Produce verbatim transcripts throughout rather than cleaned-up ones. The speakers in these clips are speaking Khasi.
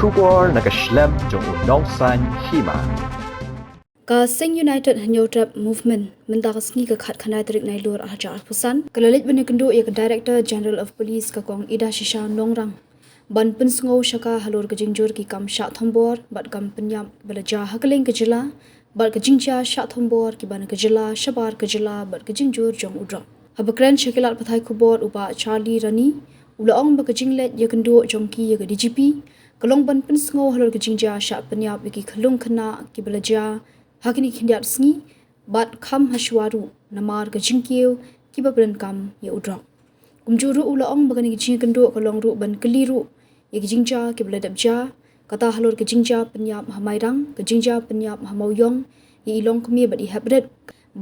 Khubor na ka shlem jong u nongsan hima. Ka Seng United Hynñiewtrep Movement mynta ka sngi ka khatkhyndai tarik Nailur arhajar arphew san ka la leit ban ïakynduh ïa ka Director General of Police ka Kong Idashisha Nongrang ban pynsngew sha ka halor ka jingjur ki kam shah thombor bad kam pynïap ba la jia ha kylleng ka jylla bad ka jingjia shah thombor kiba na ka jylla shabar ka jylla bad ka jingjur jong u drok. Haba kren sha ki lad pathai khubor u Bah Charlie Rani u la ong ba ka jingleit ïakynduh jong ki ïa ka D G P ka long ban pynsngew halor ka jingjia shah pynïap ïa ki khyllung khynnah kiba la jia ha kine ki khyndiat sngi bad kham hashwa ruh namar ka jingkiew kiba pyndonkam ïa u drok. Kumjuh ruh u la ong ba kane ka jingïakynduh ka long ruh ban kylli ruh ïa ki jingjia kiba la dep jia, kata halor ka jingjia pynïap ha Mairang, ka jingjia pynïap ha Mawïong ïa i longkmie bad i heprit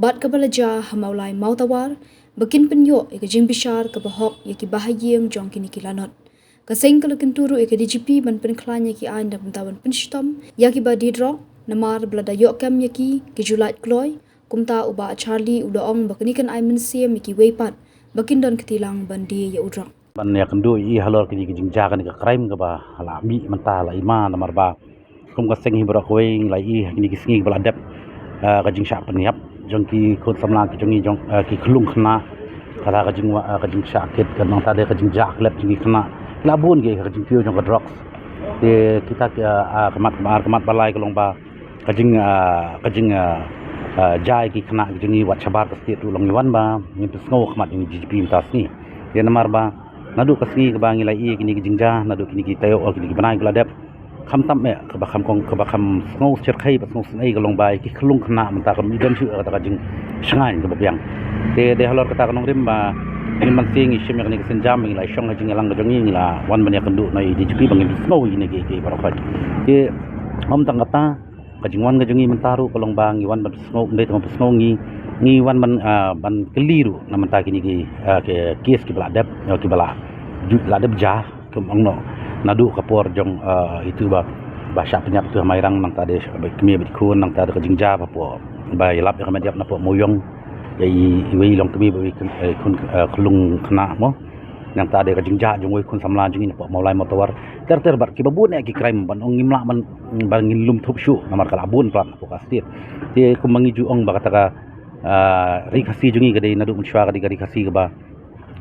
bad kaba la jia ha Mawlai Mawtawar ba kin pynïoh ïa ka jingbishar kaba hok ïa ki bahaïing jong kine ki lanot. Ka seng ka la kyntu ruh ïa ka D G P ban pynkhlaiñ ïa ki aiñ da kumta ban pynshitom ïa kiba die drok namar ba lada ïoh kem ïa ki ki ju lait kloi. Kumta u Bah Charlie u la ong ba kane kan ai mynsiem ïa kiwei pat ba kin don kti lang ban die ïa u drok. Ban ïakynduh ïa i halor kine ki jingjia kane ka crime kaba la mih mynta la i ma namar ba kum ka seng hi baroh kawei ngi la ïohi ha kine ki sngi kiba la dep, ah, ka jingshah pynïap jong ki khun samla ki jong ngi jong, ah, ki khyllung khynnah. Kata ka jingwa, ah, ka jingshah kit ka nangta de ka jingjah klet jong ki khynnah. La bun ki ka jingkiew jong ka drugs. Te kita ki, ah, ah, ka mat, ka mat ba lai ka long ba ka jing, ah, ka jing, ah, ah, jia ïa ki khynnah ki jong ngi wat shabar ka state ruh long ngi wan ba ngin pynsngew ha khmat jong ngi D G P mynta sngi. Te namar ba naduh ka sngi kaba ngi la ïohi kine ki jingjia, naduh kine ki taïew, oh, kine ki bnai ki la dep. Khamtam eh kaba kham kong, kaba kham sngew shyrkhei ba sngew sngewsynei ka long ba ïa ki khyllung khynnah mynta kam i don shuh kata ka jingshngaiñ kaba biang. Te dei halor kata ka nongrim ba ngin mynsiem ngi shim ïa kane ka sienjam, ngi la shong ha jingïalang ka jong ngi, ngi la wan ban ïakynduh na i D G P ba ngin pynsngew ïa kine ki, ki baroh khoit. Te ym tang kata, ka jingwan ka jong ngi mynta ruh ka long ba ngi wan ban pynsngew, ym dei tang ban pynsngew, ngi, ngi wan ban, ah, ban kylli ruh na mynta kine ki, ah, ki kes kiba la dep, ah, kiba la ju-, la dep jia, kum ong noh naduh ka por jong, ah, itu ba, ba shah pynïap itu ha Mairang, nangta de ba kmie bad khun, nangta de ka jingjia ba por ba ïalap ïa ka met ïap na pdeng Mawïong ïa i, iwei i longkmie bad iwei i khun, eh, khun, eh, khyllung khynnah mo. Nangta de ka jingjia jong uwei khun samla jong ngi na pdeng Mawlai Mawtawar. Ter ter bad kiba bun eh ki crime ban ong ngim lah ban, ban ngin lum thup shuh namar ka la bun palat na pdeng ka state. Te kumba ngi ju ong ba kata ka, ah, Ri Khasi jong ngi ka dei naduh mynshuwa ka dei ka Ri Khasi kaba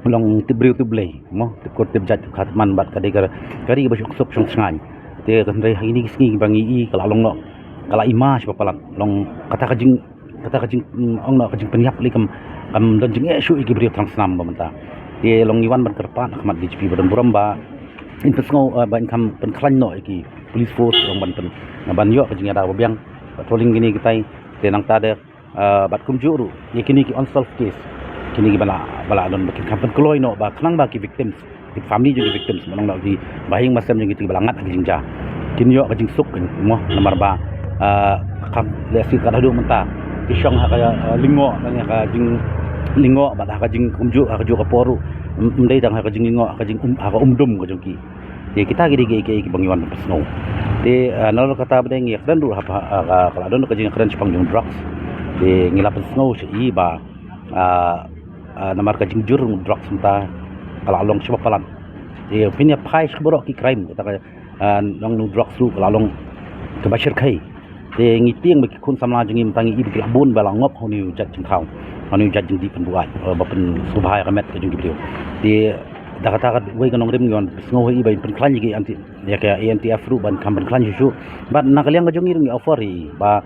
long tip briew tip Blei mo, tip kur tip jait tip kha tip man bad ka dei ka, ka ri kaba shong suk shong shngaiñ. Te hynrei ha kine ki sngi kiba ngi i ka la long noh, ka la i ma shibun palat, long kata ka jing, kata ka jing, mm, ong noh ka jingpynïap lei kam, kam don jingeh shuh ïa ki briew thrang snam ba mynta. Te long ngi wan ban kyrpad ha khmat D G P ba don burom ba in pynsngew, eh, ba in kham pynkhlaiñ noh ïa ki police force long ban pyn, ban ïoh ka jingïada ba biang patrolling kine kitai. Te nangta de, eh, bad kumjuh ruh ïa kine ki unsolved case, kine kiba la, ba la don ba kin kham pynkloi noh ba khnang ba ki victims, ki family jong ki victims, ba long noh ki bahaïing bahasem jong kito kiba la ngat ha ki jingjia kin ïoh ka jingsuk mo namar ba, ah, kham lehse kat haduh mynta ki shong ha ka, ah, lyngngoh, ha ka jinglyngngoh bad ha ka jingkumjuh, ha kajuh ka por ruh ym, ym dei tang ha ka jinglyngngoh, ha ka jing um, ha ka umdum ka jong ki. Te kita ki dei ki, ki, kiba ngi wan ban pynsngew. Te, ah, nalor kata ba dei ngi ïakren ruh ha, ha, ha, ka la don ka jingïakren shaphang jong drugs. Te ngi la pynsngew sha i ba, ah, ah, namar ka jingjur drugs mynta ka la long shibun palat. Te phin ïa phai sha baroh ki crime kata ka, ah, nongnu drugs ruh ka la long kaba shyrkhei. Te ngi tieng ba ki khun samla jong ngi mynta ngi i ba ki la bun ba la ngop ha une u jait jingthaw, ha une u jait jingdih pynbuaid, eh, ba pynsngewbha ïa ka met ka jong ki briew. Te da kata kawei ka nongrim ngi wan pynsngew ha i ba in pynkhlaiñ ïa ki anti, ïa ka A N T F ruh ban kham pynkhlaiñ shuh shuh. Bad na ka liang ka jong ngi ruh ngi offer ïa i ba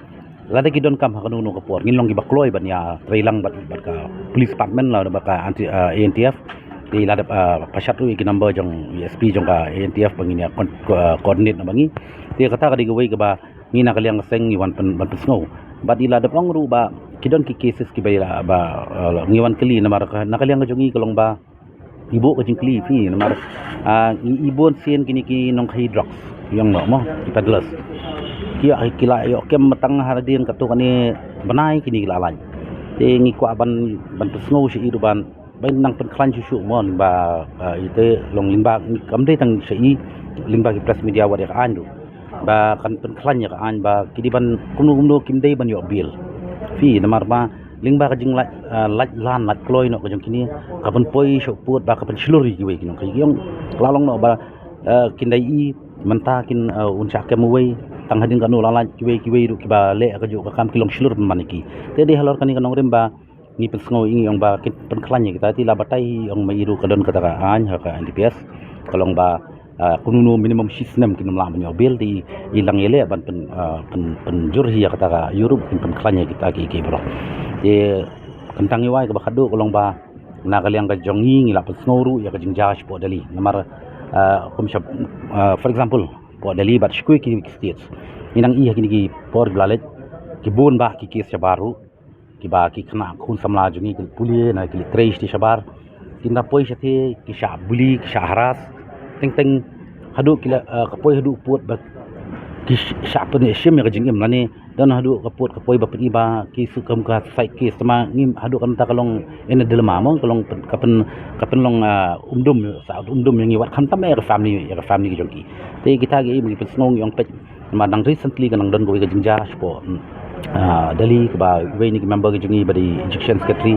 lada ki donkam ha kano kano ka por ngin long kiba kloi ban ïa trei lang bad, bad ka police department lane bad ka anti, eh, A N T F. Te i la dep, eh, pashat ruh ïa ki number jong i S P jong ka A N T F ba ngin ïa con-, co-, coordinate na bad ngi. Te kata ka dei kawei kaba ngi na ka liang ka seng ngi wan pyn, ban pynsngew. Bad i la dep ong ruh ba ki don ki cases kiba i la ba, eh, ngi wan kylli namar ka, na ka liang ka jong ngi ka long ba i buh ka jingkylli phi namar, ah, i, i bun sien kine ki nongkhaïi drugs ïong noh mo, ki peddlers. Ki, ki la ïoh kem mynta hadien katto katne bnai kine ki la lait. Te ngi kwah ban, ban pynsngew sha i ruh ban ba in nang pynkhlaiñ shuh shuh mo lyngba, ah, ite long lyngba kam dei tang sha i, lyngba ki press media wat ïa ka aiñ ruh ba kan pynkhlaiñ ïa ka aiñ ba ki dei ban kumno kumno kim dei ban ïoh bail. Phi namar ba lyngba ka jinglait, ah, lait lan lait kloi noh ka jong kine ka pynpoi sha u pud ba ka pynshlur ïa kiwei ki nongkhaïi ïong. Ka la long noh ba, ah, kin dei i Mynta kin, uh, un shah kem uwei, tang hadien kano la lait kiwei kiwei ruh kiba leh kajuh ka kam ki long shlur pynban ïa ki. Te dei halor kane ka nongrim ba ngi pynsngew ïa ngi ong ba kin pynkhlaiñ ïa kita, te la batai hi ong ma i ruh ka don kata ka aiñ ha ka N D P S ka long ba, ah, kumno minimum shi snem kin ym lah ban ïoh bail, te i lang ïaleh ban pyn, ah, pyn, pynjur hi ïa kata ka ïuh ruh kin pynkhlaiñ ïa kita ki, ki baroh. Te kyntang ïa wai kaba khatduh ka long ba na ka liang ka jong ngi ngi la pynsngew ruh ïa ka jingjia shapoh Delhi. Namar, ah, kum shap, ah, for example, poh Delhi bad shakui ki, ki states, ngi nang i ha kine ki por kiba la leit ki bun bah ki case shabar ruh, kiba ki khynnah khun samla jong ngi ki leit pule na ki leit trei shatei shabar. Ki da poi shatei ki shah bully, ki shah harass. Teng teng haduh ki la, eh, ka poi haduh pud ba ki sh-, shah pynshim ïa ka jingim lane don haduh ka pud ka poi ba pyni ba ki shu kam ka suicide case. Tangba ngi haduh kata ka long in a dilemma mo, ka long pyn, ka pyn, ka pynlong, eh, umdum, sa umdum ïa ngi wat khamtam ïa ka family, ïa ka family ka jong ki. Te kita ki, ngi pynsngew ngi ong peit. Namar dang recently ka nang don kawei ka jingjia shapoh, mm, ah, Delhi kaba iwei na ki member ka jong ngi ba dei Education Secretary,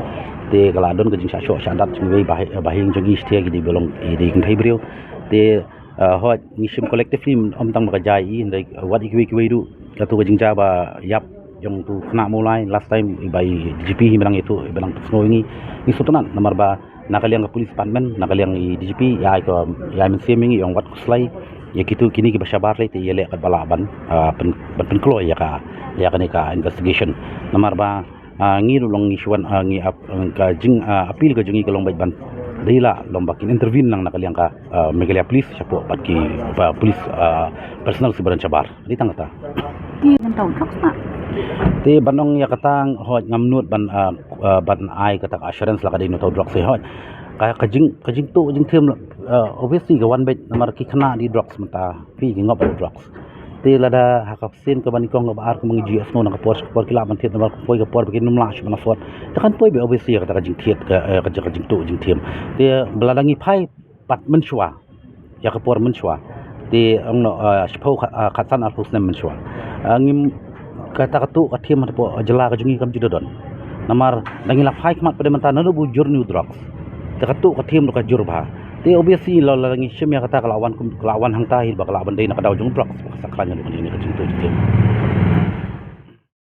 te ka la don ka jingshah shoh shah dat jong iwei ba, ba hiang jong ngi shatei, ki dei ba long, ki dei kynthei briew. Te, ah, hooid ngi shim collectively, ym tang ba ka jia i, hynrei wat ïa kiwei kiwei ruh, kato ka jingjia ba ïap jong uto u khynnah Mawlai last time, i ba i D G P hi ba nang ïathuh, i ba nang pynsngew ïa ngi, ngi sngewtynnat namar ba na ka liang ka police department, na ka liang i D G P, ïa i ka, ïa i mynsiem ïa ngi ong wat khuslai ïa kito kine kiba shabar lei, te ïaleh katba lah ban, ah, pyn, ban pynkloi ïa ka, ïa kane ka investigation. Namar ba, ah, ngi ruh long ngi shu wan, ah, ngi ap, ka jing, ah, appeal ka jong ngi ka long beit ban dei lah long ba kin intervene lang na ka liang ka, ah, Meghalaya Police shapoh bad ki, ba police, ah, personnel kiba don shabar. Dei tang kata. Ki ngan tau drugs na. Te ban ong ïa kata hooid ngam nud ban, ah, ah, ban ai kata ka assurance la ka dei ngan tau drugs, eh, hooid. Ka, ka jing, ka jingtuh jingthiem, ah, obviously ka wan beit namar ki khynnah dei drugs mynta, phi ki ngop drugs. Te lada ha ka sien kaba nyngkong kaba ar kaba ngi ju ïohsngew na ka por sha ka por ki lah ban thied namar ka poi ka por ba kin ym lah shuh ban afford. Te kan poi beit obviously ïa kata ka jingthied ka, eh, ka, ka jingtuh jingthiem. Te ba lada ngi phai pat mynshuwa, ïa ka por mynshuwa, te ong noh, ah, shiphew kha-, ah, khatsan arphew snem mynshuwa, ah, ngim, kata ka tuh ka thiem hapoh jylla ka jong ngi kam ju da don. Namar da ngi la phai khmat pat de mynta naduh ba u jur une u drugs, te ka tuh ka thiem ruh ka jur bha. Te obviously la, la ngi shim ïa kata ka la wan kum, ka la wan hangta hi ba ka la wan dei na ka daw jong u drugs ba ka sa khlaiñ naduh kane ka jingtuh jingthiem.